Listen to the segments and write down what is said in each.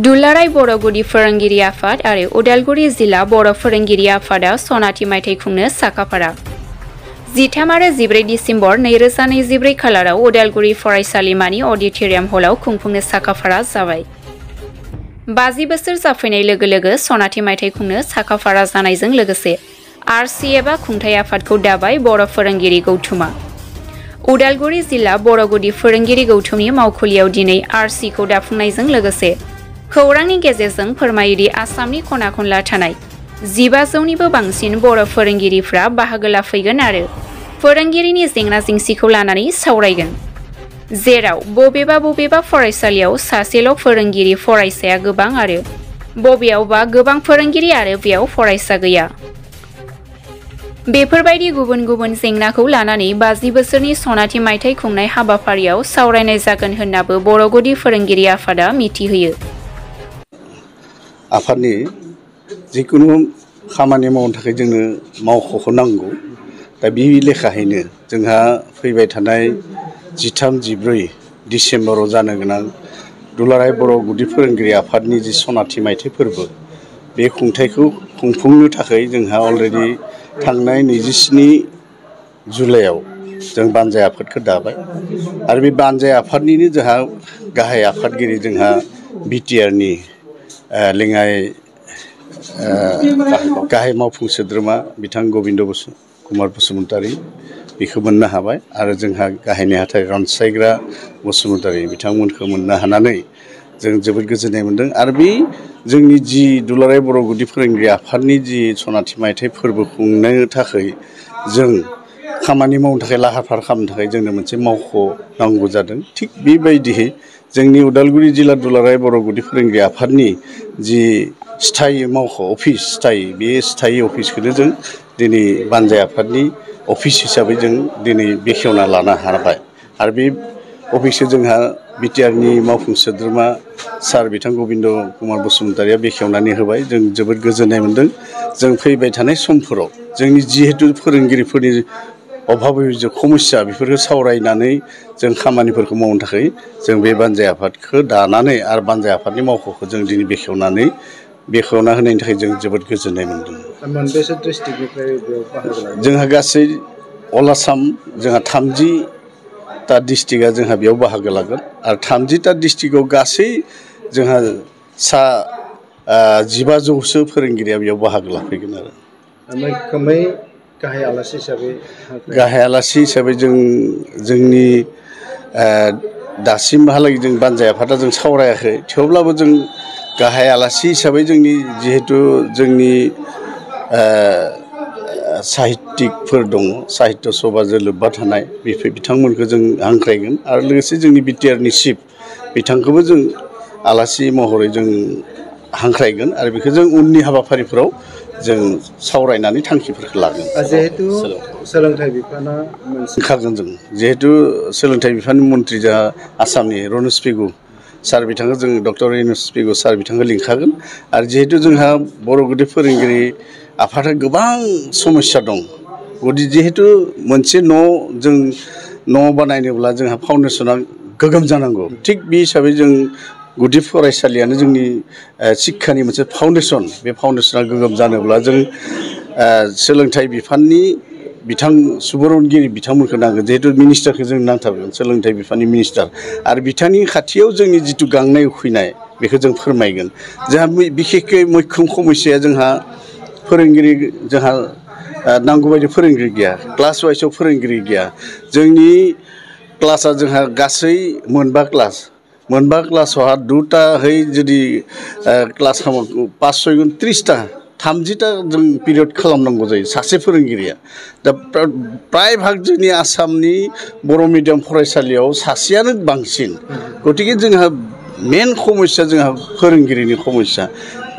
दुलाराय बर' गुदि फोरोंगिरि आफाद आरो उदालगुरि जिल्ला बर' फोरोंगिरि आफादा सनाथि मायथाइ खुंनो साखाफारा 13 आरो 14 डिसेम्बर 2024 खालाराव उदालगुरि फरायसालिमानि अडिटोरियाम हलाव खुंफुंनो साखाफारा जाबाय। 50 बोसोर जाफैनाय लोगो लोगो सनाथि मायथाइ खुंनो साखाफारा जानायजों लोगोसे आरसि एबा खुंथाइ आफादखौ दाबाय बर' फोरोंगिरि गौथुमा। उदालगुरि जिल्ला बर' गुदि फोरोंगिरि गौथुमनि मावखुलियाव दिनै आरसिखौ दाफुंनायजों लोगोसे खौरांनि गेजेरजों फोरमायोदि आसामनि खना खनला थानाय 1500निबो बांसिन बर' फोरोंगिरिफ्रा बाहागो लाफैगोन आरो फोरोंगिरिनि जेंना जेंसिखौ लानानै सावरायगोन। जेराव बबेबा फरायसालियाव सासेल' फोरोंगिरि फरायसाया गोबां आरो बबेयावबा गोबां फोरोंगिरि आरो बेयाव फरायसा गैया। बेफोरबायदि गुबुन गुबुन जेंनाखौ लानानै 50 बोसोरनि सनाथि मायथाइ खुंनाय हाबाफारियाव सावरायनाय जागोन होननाबो बर' गुदि फोरोंगिरि आफादा मिथिहोयो। आफादनि जिकुनु खामानि मावनो थाखाय जोंनो मावख'खौ नांगौ। दा बे लेखायैनो जोंहा फैबाय थानाय 13-14 डिसेम्बराव जानो गोनां दुलाराय बर' गुदि फोरोंगिरि आफादनि जि सनाथि मायथाइ फोरबो बे खुंथायखौ खुंफुंनो थाखाय जोंहा अलरेडि थांनाय 27 जुलाइआव जों बानजाय आफादखौ दाबाय आरो बे बानजाय आफादनिनो जोंहा गाहाय आफादगिरि जोंहा बिटिआरनि लेङाइ गाहाय मावफुं सोद्रोमा बिथां गबिन्द कुमार बसुमतारी बेखौ मोननो हाबाय आरो जोंहा गाहाय नेहाथारि रनसायग्रा बसुमतारी बिथांमोनखौ मोननो हानानै जों जोबोद गोजोननाय मोन्दों। आरो बे जोंनि जि दुलाराय बर' गुदि फोरोंगिरि आफादनि जि सनाथि मायथाइ फोरबो खुंनो थाखाय जों खामानि मावनो थाखाय लाहार फाहार खालामनो थाखाय जोंनो मोनसे मावख' नांगौ जादों। थिग बेबायदियै जोंनि उदालगुरि जिल्ला दुलाराय बर' गुदि फोरोंगिरि आफादनि जि स्थायि मावख' अफिस बे स्थायि अफिसखौनो जों दिनै बानजाय आफादनि अफिस हिसाबै जों दिनै बेखेवना लानो हाबाय आरो बे अफिसखौ जोंहा बिटिआरनि मावफुं सोद्रोमा सार बिथां गबिन्द कुमार बसुमतारीया बेखेवनानै होबाय। जों जोबोद गोजोननाय मोन्दों। जों फैबाय थानाय समफोराव जोंनि जिहेतु फोरोंगिरिफोरनि अभाबि जे समस्या बेफोरखौ सावरायनानै जों खामानिफोरखौ मावनो थाखाय जों बे बानजाय आफादखौ दानानै आरो बानजाय आफादनि मावख'खौ जों दिनै बेखेवना होनायनि थाखाय जों जोबोद गोजोननाय मोन्दों। मोनबेसे डिस्ट्रिक्टनिफ्राय बेयाव बाहागो लागोन? जोंहा गासै अल आसाम जोंहा 30टा डिस्ट्रिक्टआ जोंहा बेयाव बाहागो लागोन आरो 30टा डिस्ट्रिक्टआव गासै जोंहा 1500सो फोरोंगिरिया बेयाव बाहागो लाफैगोन आरो मैखोमै गाहाय आलासि हिसाबै जोंनि दासिमहालागै जों बानजाय आफादा जों सावरायाखै। थेवब्लाबो जों गाहाय आलासि हिसाबै जोंनि जिहेतु जोंनि साहित्यिकफोर दङ साहित्य सभाजों लोब्बा थानाय बिथांमोनखौ जों हांख्रायगोन आरो लोगोसे जोंनि बिटिआरनि चिफ बिथांखौबो जों आलासि महरै जों हांख्रायगोन आरो बेखौ जों उननि हाबाफारिफोराव जों सावरायनानै थांखिफोरखौ लागोन। जिहेतु सोलोंथाइ बिफाना ओंखारगोन जों जिहेतु सोलोंथाइ बिफाननि मन्त्रि जोंहा आसामनि रनज पेगु सार बिथांखौ जों डक्टर रनज पेगु सार बिथांखौ लिंखागोन आरो जिहेतु जोंहा बर' गुदि फोरोंगिरि आफादा गोबां समस्या दं। जिहेतु मोनसे न' बानायनोब्ला जोंहा फाउन्डेसना गोगोम जानांगौ। थिग बे हिसाबै जों गुदि फरायसालियानो जोंनि शिक्षानि मोनसे फाउन्डेसन। बे फाउन्डेसना गोगोम जानोब्ला जों सोलोंथाइ बिफाननि बिथां सुबुरुनगिरि बिथांमोनखौ नांगोन। जिहेतु मिनिस्टारखौ जों नांथारगोन सोलोंथाइ बिफाननि मिनिस्टार आरो बिथांनि खाथियाव जोंनि जिथु गांनाय उखैनाय बेखौ जों फोरमायगोन। जोंहा बिखेखकै मैखोम समस्याया जोंहा फोरोंगिरि जोंहा नांगौबायदि फोरोंगिरि गैया। क्लास वाइसआव फोरोंगिरि गैया। जोंनि क्लासा जोंहा गासै मोनबा क्लासावहा 2टाहै जुदि क्लास 5-6 गुन 30टा 30टा जों पिरियड खालामनांगौ जायो सासे फोरोंगिरिया। दा प्राय भाग जोंनि आसामनि बर' मिडियाम फरायसालियाव सासेयानो बांसिन। गतिके जोंहा मेन समस्या जोंहा फोरोंगिरिनि समस्या।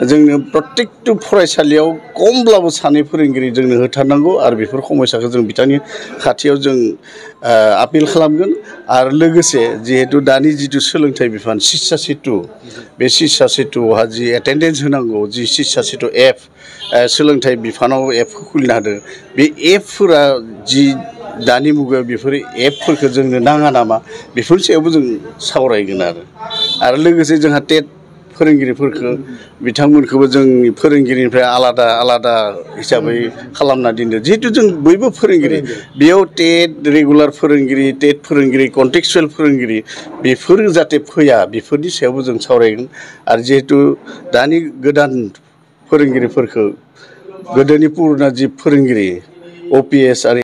जोंनो प्रत्येकटु फरायसालियाव खमब्लाबो सानै फोरोंगिरि जोंनो होथारनांगौ आरो बेफोर समस्याखौ जों बिथांनि खाथियाव जों आपिल खालामगोन। आरो लोगोसे जिहेतु दानि जिथु सोलोंथाइ बिफान शिक्षा सेतु बे शिक्षा सेतुआवहा जि एटेन्डेन्स होनांगौ जि शिक्षा सेतु एप सोलोंथाइ बिफानाव एपखौ खुलिनो हादों बे एपफोरा जि दानि मुगायाव बेफोर एपफोरखौ जोंनो नाङा नामा बेफोरनि सायावबो जों सावरायगोन आरो लोगोसे जोंहा टेट फोरोंगिरिफोरखौ बिथांमोनखौबो जोंनि फोरोंगिरिनिफ्राय आलादा आलादा हिसाबै खालामना दोनदों जिहेतु जों बयबो फोरोंगिरि बेयाव टेट रेगुलार फोरोंगिरि टेट फोरोंगिरि कन्टेक्सुवेल फोरोंगिरि बेफोर जाहाथे फैया बेफोरनि सायावबो जों सावरायगोन आरो जिहेतु दानि गोदान फोरोंगिरिफोरखौ गोदोनि पुराना जि फोरोंगिरि OPS आरो